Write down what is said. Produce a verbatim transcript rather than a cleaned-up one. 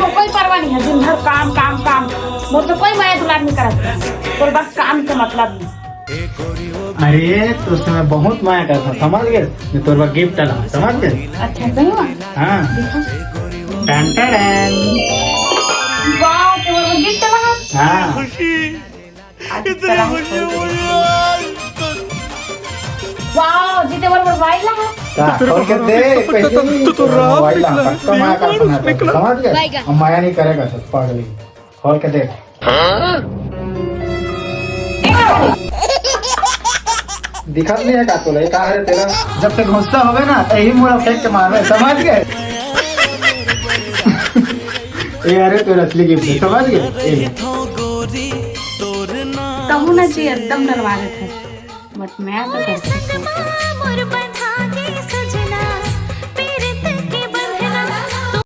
कोई परवाह नहीं है, दिन भर काम, काम, काम। मोर तो कोई मया दुलार नहीं करत, तोर बस काम से मतलब नहीं। अरे, तोर से मैं बहुत मया करत हँव, समझ गे? मैं तोर बर गिफ्ट ला, समझ गे? अच्छा, सही में? हाँ। टन टन। वाह, तोर बर गिफ्ट ला? हाँ। वाह, जीते बर मोबाइल ला। का? खोल के देख, पहले ही तो तोर मोबाइल ला, पक्का मया करत हँव, समझ गे? हम मया नहीं करेगा तो पागल ही। खोल के देख। दिखत नहीं है का तोला? ये का हरे तेरा? जब तक गुस्सा होबे ना, तही मोला फेंक के मारबे, समझ गे? ये अरे तोर असली गिफ्ट है, समझ गे? ये। कहूँ ना जी, एकदम डरवा देथे। बट मैं तो कैसे